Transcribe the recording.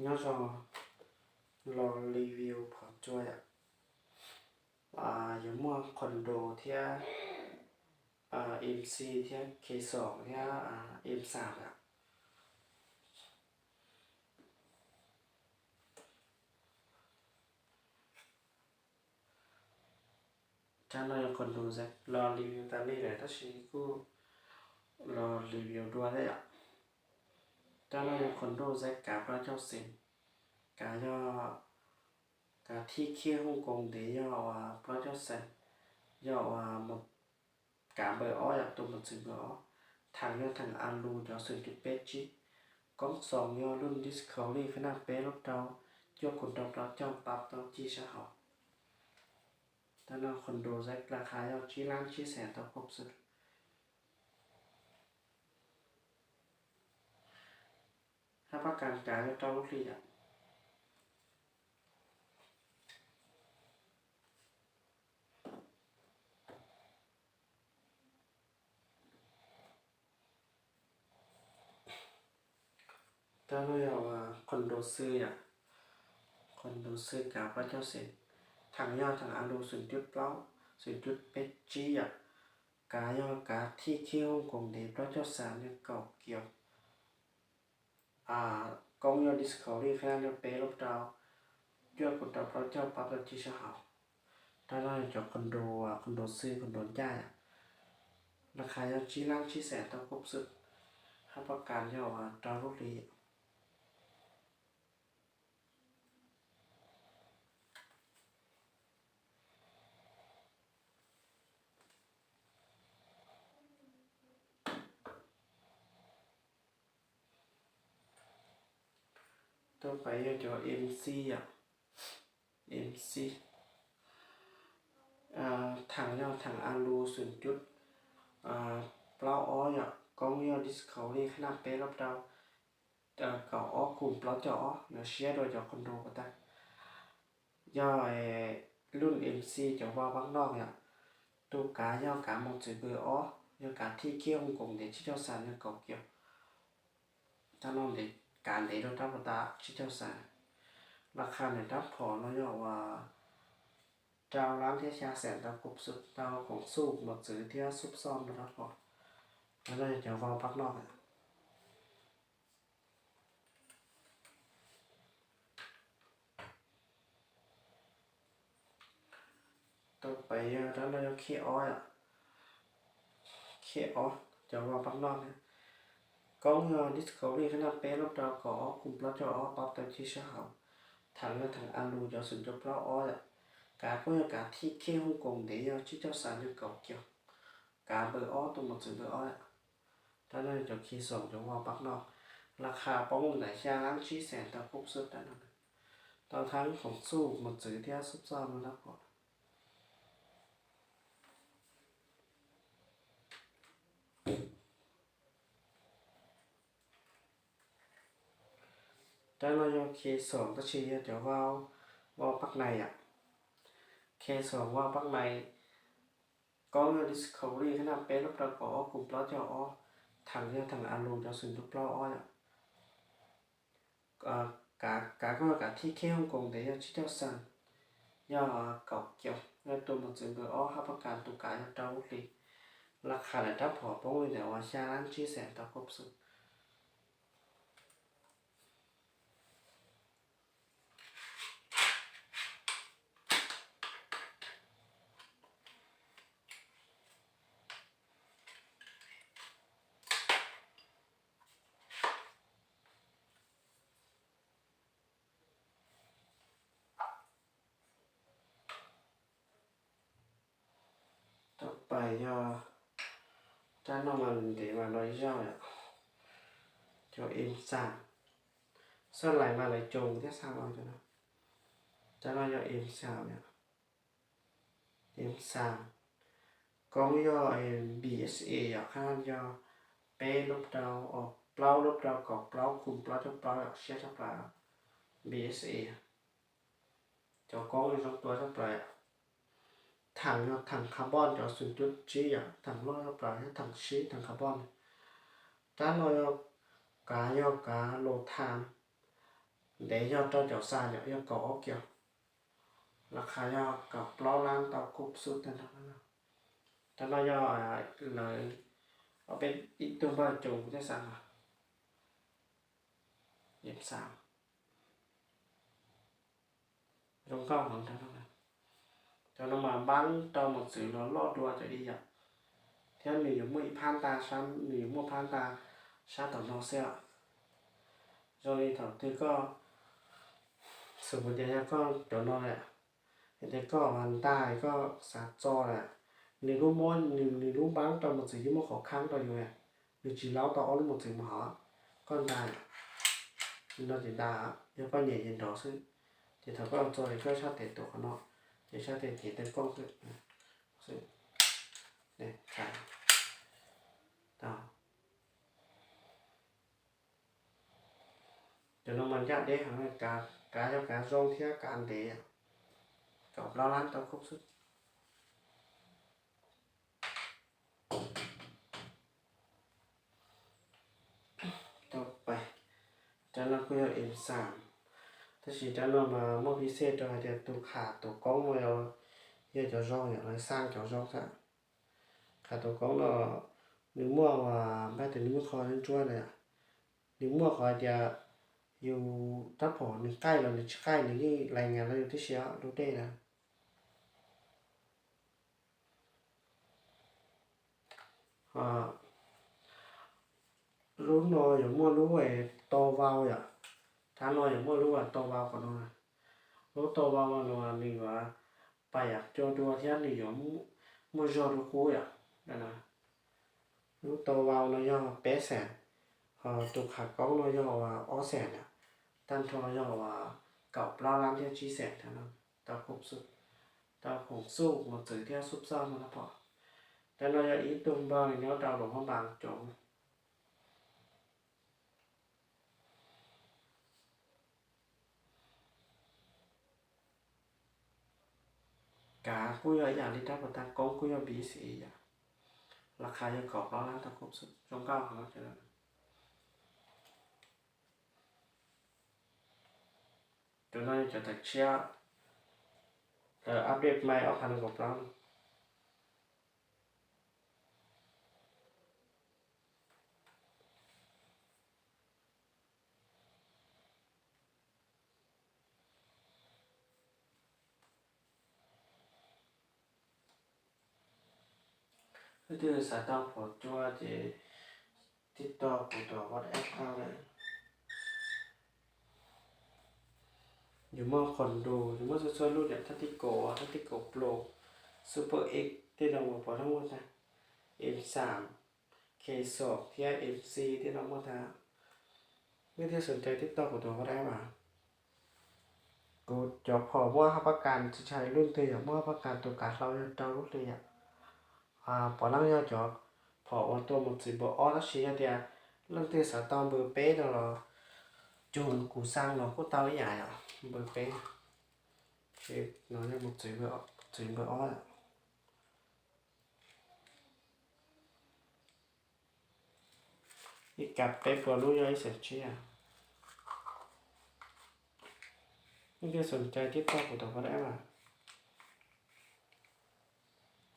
Nyob zoo, los review phom cua yom. Yuav muaj condo thiab MC thiab K xoom thiab M xam yom. Rab no yog condo, los review tas li lawm tab sis kuj los review dua thiab yom. Rab no yog condo zais kav plaub caug xees, kav yog kav thib khib Hooj Koos ntev yog uas plaub caug xees, yog uas kav npawb ob yom, tus mos txwv npawb ob. Theem yog theem a lus cov xoom cuv peb tsib. Koob xoom yog lub Discovery qhab naj peb lub rau, cuaj kum rau plaub caug pab tau ci sab hauv. Rab no condo zais las qha yog tsib lab tsib xees tau kaum xwb. Hab pab kas kav yog rau lub hli yom. Rab no yog condo xwb yom, condo xwb kav plaub caug xees. Theem yog theem a lus xoom cuv plaub, xoom cuv peb tsib yom. Kav yog kav thib khib Hooj Koos ntev plaub caug xees yog kaum kiaus. Koob yog Discovery qhab naj peb lub rau, cuaj kum rau plaub caug pab tau ci sab hauv. Rab no yog cov condo, condo xwb condo ncaj yom. Las qha yog tsib lab tsib xees tau kaum xwb. Hab pab kas yog uas rau lub hli. Tau pais yog cov MC yom, MC. Theem yog theem a lus xoom cuv plaub ob yom, koob yog Discovery qhab naj peb lub rau, kaum ob kum plaub caug ob, yuav siab dua cov condo puas tag. Yog lub MC cov vau pab noj yom, tus kav yog kav mos txwv npawb ob, yog kav thib khib Hooj Koos ntev tsib caug xees yog kaum kiaus. Rab no ntev, kav ntev dua rab puas tag tsib caug xees. Las qha nws rab phom no yog uas rau lab thiab xya xees tau kaum xwb, tau khoom xuj mos txwv thiab xub xoj no rab phom. Rab no yog cov vau pab noj. Tau pais yog rab no yog khib ob yom, khib ob cov vau pab noj thiab. Koob yog Discovery qhab naj peb lub rau kaum ob kum plaub caug ob pab tau ci sab hauv. Theem yog theem a lus cov xoom cuv plaub ob yom. Kav kuj yog kav thib khib Hooj Koos ntev yog tsib caug xees yog kaum kiaus. Kav npawb ob, tus mos txwv npawb ob yom. Rab no yog cov khib xoom cov vau pab noj. Las qha poob ntawm xya lab tsib xees tau kaum xwb rab no. Tau thab khoom xuj mos txwv thiab xub xoj no rab phom. Rab no yog khib xoom tab sis yog cov vau, vau pab nais yom. Khib xoom vau pab nais. Koob yog Discovery qhab naj peb lub rau kaum ob kum plaub caug ob. Theem yog theem a lus cov xoom cuv plaub ob yom. Kav kuj yog kav thib khib Hooj Koos ntev yog tsib caug xees, yog kaum kiaus, yog tus mos txwv npawb ob, hab pab kas tus kav yog rau lub hli. Las qha nws rab phom poob li ntawm uas xya lab tsib xees tau kaum xwb. Tau pais yog rab no mas ntev mas no ib zaug yom. Cov em xaam, xab lais mas lawv coo thiab xaam no. Rab no yog em xaam yom, em xaam, koob yog B S A yom, qhab yog peb lub rau, plaub lub rau kaum plaub kum plaub caug plaub yom, siab tshaj plaws B S A. Cov koob zoo tua tshaj plaws. Theem yog theem carbon cov xoom cuv tsib yom, theem loj tshaj plaws yog theem tsib, theem carbon. Rab no yog kav, yog kav low time, Ntev yog rau caum xya yom, yog kaum ob kios. Laj qha yog kaum plaub lab tau kub xub tag nrho. Rau no yog lawv ob peb ib tug npawg coob kuv thiaj xav mas, yem xav zoo nkauj heev. Cov no mas npab rau mos txwv los loj dua cov ib yam, thiab nws yuav muaj ib phab nta sab, nws yuav muaj phab nta sab tom no xwb. Zoo li thaum twg koj, xws mus tias yog koj cov no lawm, yog tias koj nta koj xav txo lawm, nws lub mob, nws lub npab rau mos txwv yeej muaj qhov khaab rau yus, nws tsis laub tau ob lub mos txwv mus hov. Koj nta, no ces nta, yog koj nyem ces nrov xwb. Ces thaum koj txo ces koj sab tes tuav qhov no, ces sab tes cev tej koob xwb. Cov no mas ncaj deb heev, kav yog kav zoo thiab kav ntev, kaum plaub lab tau kub xwb. Cov no kuj yog M xam, tab sis cov no mas muaj pib xej rau hais tias tus qham tus koob no yog cov zoo, yog lawv xaj cov zoo xwb. Qham tus koob no nws muaj, npaj tias nws muaj qhov ntsuab na, nws muaj qhov hais tias yus rab phom nws qaij los nws tsis qaij, nws yeej lais nyas rau yus tib si lub dej na. Lub no yuav muaj lub tau vau yom, rab no yuav muaj lub tau vau kom no. Lub tau vau no nws yuav pais yam cua dua thiab nws yuav muaj zog dua qub yom. Lub tau vau no yog peb xees, ho tus qham koob no yog ob xees na, tag nrho yog kaum plaub lab thiab tsib xees. Tau khoom xuj mos txwv thiab xub xoj no pom. Cov no yog ib tug npawg nyob rau Luam Phab Npas cov. Kav kuj yog ib yam li rab puas tag koob kuj yog B S E yom. Laj qha yog kaum plaub lab tau khoom xuj zoo nkauj heev. Cov no yog cov tawm tshiab, lawv update mai ob phav nees nkaum plaub no. Leej twg xav tau phom cua ces tij toj kuv tus WhatsApp tau lawm. Yus muaj qhov nrus, yus muaj txhua txhua lub yam, thaj tib kaum, thaj tib kaum plaub, Super X tej no uas pom no muaj tag, M xam, K xam thiab M C tej no muaj tag. Leej twg xom cai tij toj kuv tus WhatsApp mas. Kuv cov phom muaj hab pab kas, tsis hais lub twg yog muaj hab pab kas, tus kav hlau yog rau lub hli yom. Puav leej yog cov phom uas tua mos txwv npawb ob, tab sis yog tias leej twg xav tau npawb peb no los cug kuv xaa los kuj tau ib yam yom, npawb peb. Ces no yog mos txwv npawb ob. Ib kas peb puas lub yog ib xees tsib. Leej twg xom cai tij toj kuv tus WhatsApp mas.